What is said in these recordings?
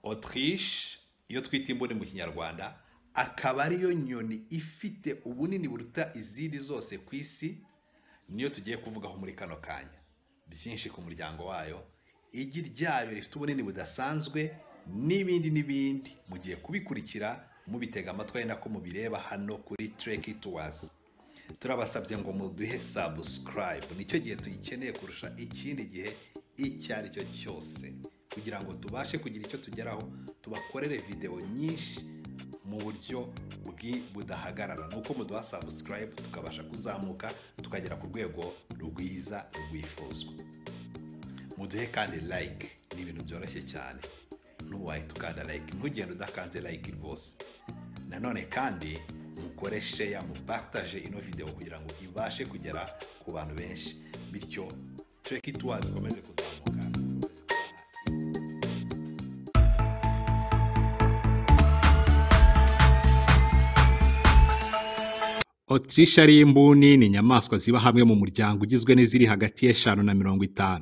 Autruche iyo twita imbuni mu Kinyarwanda, akaba ariyo nyoni ifite ubunini buruta izindi zose ku isi, niyo tugiye kuvugaho muri kano kanya. Byinshi ku muryango wayo, igi ryayo rifite ubunini budasanzwe n'ibindi n'ibindi, mugiye kubikurikira mubitega amatwi ari nako mubireba hano kuri Trek Tours. Turabasabye ngo muduhe subscribe, nicyo gihe tuyikeneye kurusha ikindi gihe icyo ari cyo cyose, kugira ngo tubashe kugira icyo tugeraho, tubakorere video nyinshi mu buryo budahagarara. Nuko muduha subscribe tukabasha kuzamuka tukagera ku rwego rwiza rwifuzwa. Muduhe kandi like, ni ibintu byoroshye cyane, ntuwahita ukanda like, ntugende udakanze like rwose. Nanone kandi mukore share, mupartage ino video kugira ngo ibashe kugera ku bantu benshi, bityo Trek Tours ikomeze kuzamuka. Autruche ari imbuni ni inyamaswa ziba hamwe mu muryango ugizwe n'iziri hagati y'5 na 50.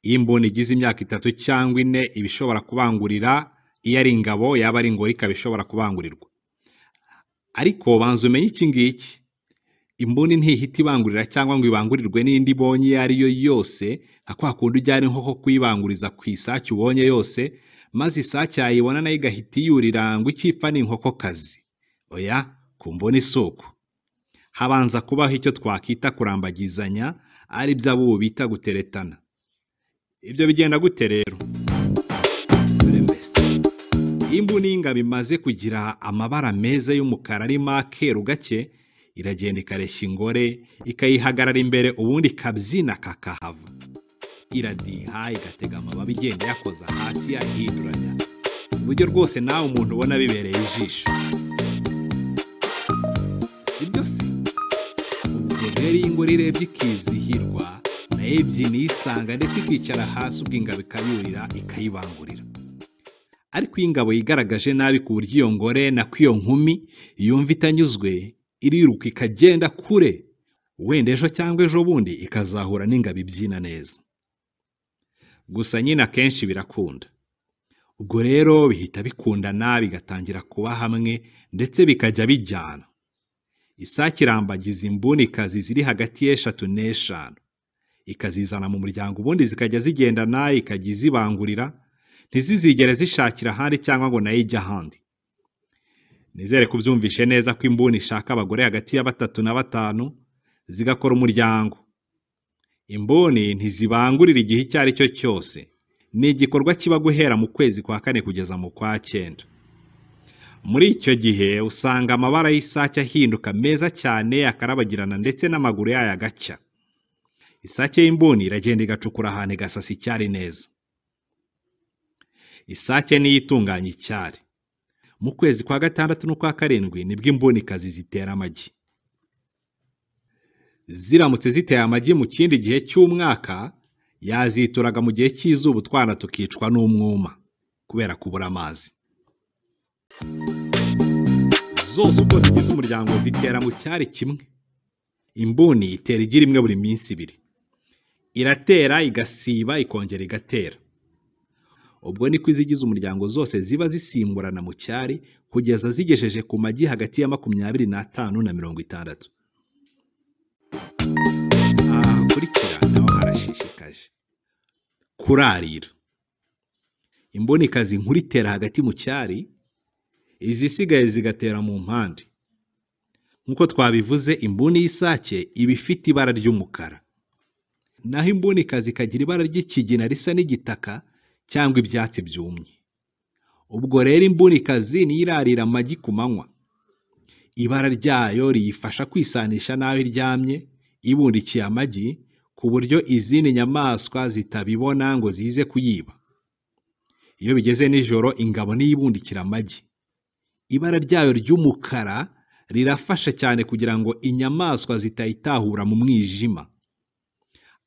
Iyo imbuni igize imyaka 3 cyangwa 4 iba ishobora kubangurira, iyo ari ingabo yaba ari ingore ikaba ishobora kubangurirwa. Ariko banza umenye iki ngiki, imbuni ntihita ibangurira cyangwa ngo ibangurirwe n'indi ibonye iyo ari yo yose, nka kwa kundi ujyana inkoko kuyibanguriza ku isake ubonye yose, maze isake yayibona nayo igahita iyurira ngo icyipfa ni inkokokazi. Oya, ku mbuni si uko. Habanza kubaho icyo twakita kurambagizanya, ari byo abubu bita guteretana. Ibyo bigenda gute rero? Dore mbese. Imbuni y'ingabo imaze kugira amabara meza y'umukara arimo akeru gake, iragenda ikareshya ingore, ikayihagarara imbere, ubundi ikabyina kakahava. Iradiha, igatega amababi igenda yakoza hasi yahinduranya, uburyo rwose nawe umuntu ubona bibereye ijisho. Sibyo se? Ubwo rero iyo ingore irebye ikizihirwa, nayo ibyina iyisanga ndetse ikicara hasi, ubwo ingabo ikayurira ikayibangurira. Ariko iyo ingabo yigaragaje nabi ku buryo iyo ngore nako iyo nkumi yumva itanyuzwe, iriruka ikagenda kure, wenda ejo cyangwa ejo bundi ikazahura n'ingabo ibyina neza. Gusa nyine akenshi birakunda. Ubwo rero bihita bikundana, bigatangira kuba hamwe ndetse bikajya bijyana. Isake irambagiza imbunikazi ziri hagati y'3 n'5, ikazizana mu muryango, ubundi zikajya zigendana, ikajya izibangurira, ntizizigere zishakira ahandi cyangwa ngo nayo ijye ahandi. Nizere ko ubyumvishe neza ko imbuni ishaka abagore hagati ya 3 na 5 zigakora umuryango. Imbuni ntizibangurira igihe icyo ari cyo cyose, ni igikorwa kiba guhera mu kwezi kwa 4 kugeza mu kwa 9. Muri icyo gihe usanga amabara y'isake ahinduka meza cyane, akarabagirana ndetse n'amaguru yayo agacya. Isake y'imbuni iragenda igacukura ahantu igasasa icyari neza. Isake niyo itunganya icyari. Mu kwezi kwa 6 n'ukwa 7 nibwo imbunikazi zitera amagi. Ziramutse ziteye amagi mu kindi gihe cy'umwaka, yazituraga mu gihe cy'izuba utwana tukicwa n'umwuma kubera kubura amazi. Zose uko zigize umuryango zitera mu cyari kimwe. Imbuni itera igi rimwe buri minsi 2. Iratera igasiba ikongera igatera. Ubwo niko izigize umuryango zose ziba zisimburana mu cyari kugeza zigejeje ku magi hagati ya 25 na 60. Aha hakurikira naho harashishikaje. Kurarira. Imbonikazi nkuru itera hagati mu cyari, izisigaye zigatera mu mpande. Nkuko twabivuze, imbuni y'isake iba ifite ibara ry'umukara, naho imbunikazi ikagira ibara ry'ikigina risa n'igitaka cyangwa ibyatsi byumye. Ubwo rero imbunikazi niyo irarira amagi ku manywa. Ibara ryayo riyifasha kwisanisha n'aho iryamye ibundikiye amagi, ku buryo izindi nyamaswa zitabibona ngo zize kuyiba. Iyo bigeze nijoro, ingabo niyo ibundikira amagi. Ibara ryayo ry'umukara rirafasha cyane kugira ngo inyamaswa zitayitahura mu mwijima.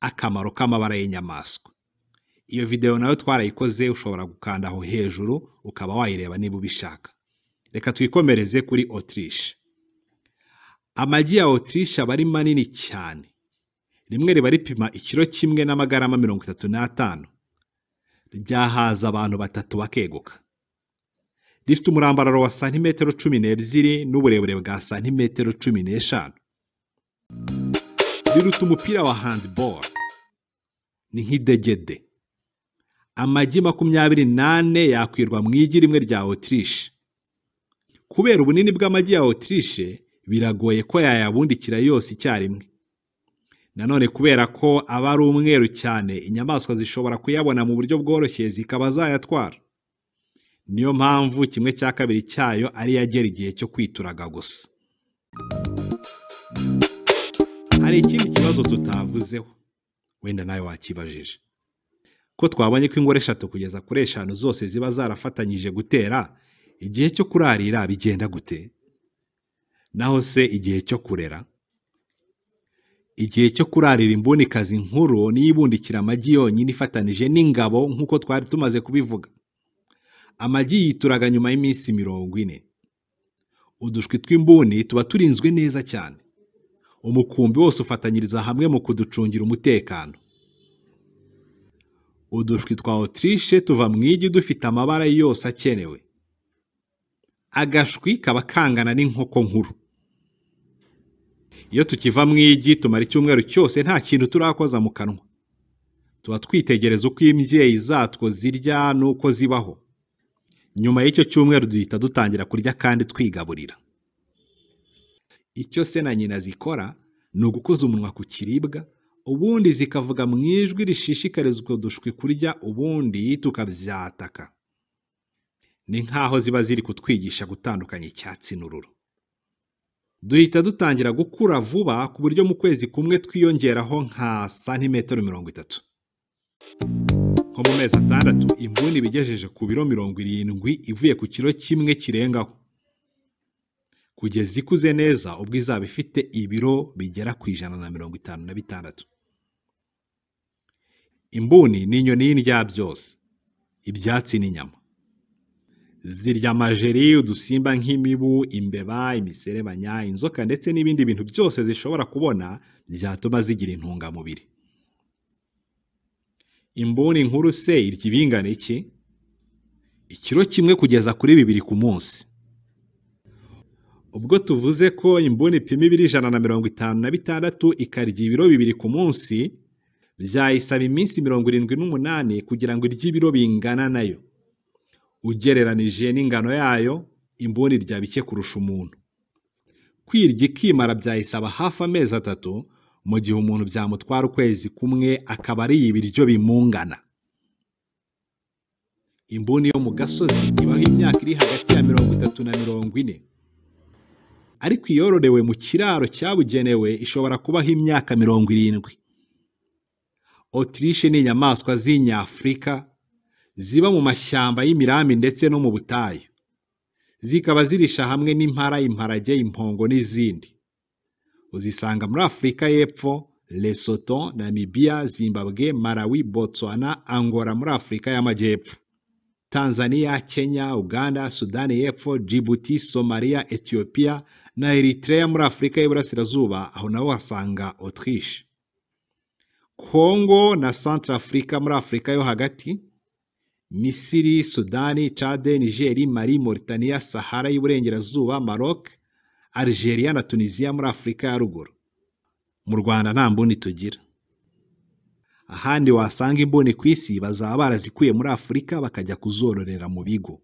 Akamaro k'amabara y'inyamaswa. Iyo video nayo twarayikoze, ushobora gukanda aho hejuru ukaba wayireba niba ubishaka. Reka twikomereze kuri Autruche. Amagi ya Autruche aba ari manini cyane. Rimwe riba ripima ikiro 1 n'amagarama 35. Ryahaza abantu 3 bakeguka. Rifite umurambararo wa santimetero 12 n'uburebure bwa santimetero 15. Riruta umupira wa handball. Ni nk'idegede. Amagi 24 yakwirwa mu igi rimwe rya Autriche. Kubera ubunini bw'amagi ya Autriche, biragoye ko yayabundikira yose icyarimwe. Nanone kubera ko aba ari umweru cyane, inyamaswa zishobora kuyabona mu buryo bworoshye zikaba zayatwara. Niyo mpamvu 1/2 cyayo ari yagera igihe cyo kwituraga gusa. Hari ikindi kibazo tutavuzeho, wenda nawe wakibajije. Ko twabonye ko ingore 3 kugeza kuri 5 zose ziba zarafatanyije gutera, igihe cyo kurarira bigenda gute? Naho se igihe cyo kurera? Igihe cyo kurarira imbunikazi nkuru niyo ibundikira amagi yonyine ifatanije n'ingabo nk'uko twari tumaze kubivuga. Amagi yituraga nyuma y'iminsi 40. Udushwi tw'imbuni tuba turinzwe neza cyane. Umukumbi wose ufatanyiriza hamwe mu kuducungira umutekano. Udushwi twa Autriche tuva mu igi dufite amabara yose akenewe. Agashwi kaba kangana n'inkoko nkuru. Iyo tukiva mu igi tumara icyumweru cyose nta kintu turakoza mu kanwa. Tuba twitegereza uko imbyeyi zatwo zirya n'uko zibaho. Nyuma y'icyo cyumweru duhita dutangira kurya kandi twigaburira. Icyo se na nyina zikora ni ugukoza umunwa ku kiribwa, ubundi zikavuga mu ijwi rishishikariza utwo dushwi kurya, ubundi tukabyataka. Ni nkaho ziba ziri kutwigisha gutandukanya icyatsi n'ururo. Duhita dutangira gukura vuba ku buryo mu kwezi kumwe twiyongeraho nka santimetero 30. Nko mu mezi 6 imbuni ibigejeje ku biro 70 ivuye ku kiro kimwe kirengaho. Kugeza ikuze neza ubwo izaba ifite ibiro bigera ku 156. Imbuni ni inyoni y'indya byose, ibyatsi n'inyama. Zirya amajeri, udusimba nk'imibu, imbeba, imiserebanya, inzoka ndetse n'ibindi bintu byose zishobora kubona byatuma zigira intungamubiri. Imbuni nkuru se irya ibingana iki? Ikiro kimwe kugeza kuri 2 ku munsi. Ubwo tuvuze ko imbuni ipima ibiro 156 ikarya ibiro 2 ku munsi, byayisaba iminsi 78 kugira ngo irye ibiro bingana nayo. Ugereranije n'ingano yayo, imbuni irya bike kurusha umuntu. Kwirya ikimara byayisaba hafi amezi 3, mu gihe umuntu byamutwara ukwezi kumwe akaba ariye ibiryo bimungana. Imbuni yo mu gasozi ibaho imyaka iri hagati ya 30 na 40. Ariko iyororewe mu kiraro cyabugenewe ishobora kubaho imyaka 70. Autriche ni inyamaswa z'inyafurika ziba mu mashyamba y'imirambi ndetse no mu butayu. Zikaba zirisha hamwe n'impara, imparage, impongo n'izindi. Uzisanga muri Afurika y'Epfo, Lesotho, Namibia, Zimbabwe, Malawi, Botswana, Angola muri Afurika y'Amajyepfo, Tanzania, Kenya, Uganda, Sudani y'Epfo, Djibouti, Somalia, Ethiopia na Eritrea muri Afurika y'Iburasirazuba, aho naho wasanga Autriche. Congo na Centrafrica muri Afurika yo hagati, Misiri, Sudani, Chad, Niger, Mali, Mauritania, Sahara y'Iburengerazuba, Maroc, Algeria na Tunisia muri Afurika ya ruguru. Mu Rwanda nta mbuni tugira. Ahandi wasanga imbuni ku isi bazaba barazikuye muri Afurika bakajya kuzororera mu bigo.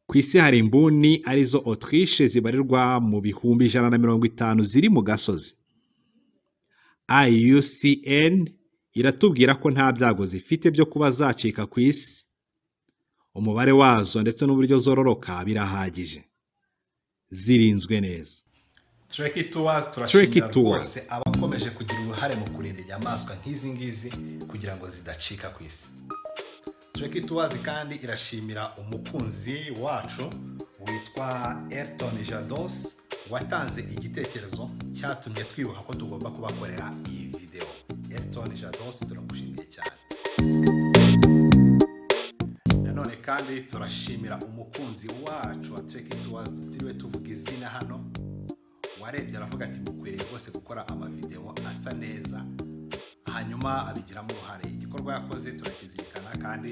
Ku isi hari imbuni arizo Autriche zibarirwa mu 150,000 ziri mu gasozi. IUCN iratubwira ko nta byago zifite byo kuba zacika ku isi. Umubare wazo ndetse n'uburyo zororoka birahagije. Zirinzwe neza. Treki Tours turashimira rwose abakomeje kugira uruhare mu kurinda inyamaswa nk'izi ngizi kugira ngo zidacika ku isi. Treki Tours kandi irashimira umukunzi wacu witwa Elton Jados watanze igitekerezo cyatumye twibuka ko tugomba kubakorera iyi video. Elton Jados turagushimiye cyane. Nanone kandi turashimira umukunzi wacu wa Treki Tours tutiriwe tuvuga izina hano, warebye aravuga ati mukwiriye rwose gukora amavideo asa neza, hanyuma abigiramo uruhare. Igikorwa yakoze turakizirikana kandi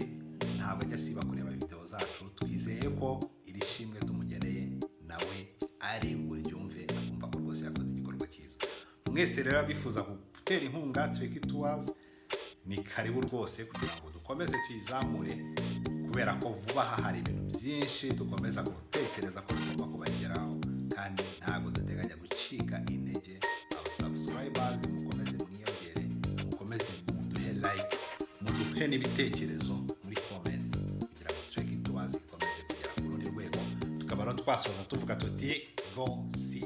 nta Ntabwo ajya asiba kureba video zacu. Twizeye ko iri shimwe tumugeneye nawe ari buryumve, akumva ko rwose yakoze igikorwa cyiza. Mwese rero abifuza gutera inkunga Tricky Tours, ni karibu rwose kugira ngo dukomeze tuyizamure, kubera ko vuba aha hari ibintu byinshi dukomeza gutekereza ko tugomba kubageraho, kandi ntabwo duteganya gucika intege. Aba subscribers mukomeze mwiyongere, mukomeze muduhe like, muduhe n'ibitekerezo muri comments kugira ngo Tricky Tours ikomeze kugera ku rundi rwego. Tukaba rero twasoza tuvuga tuti: "Go see."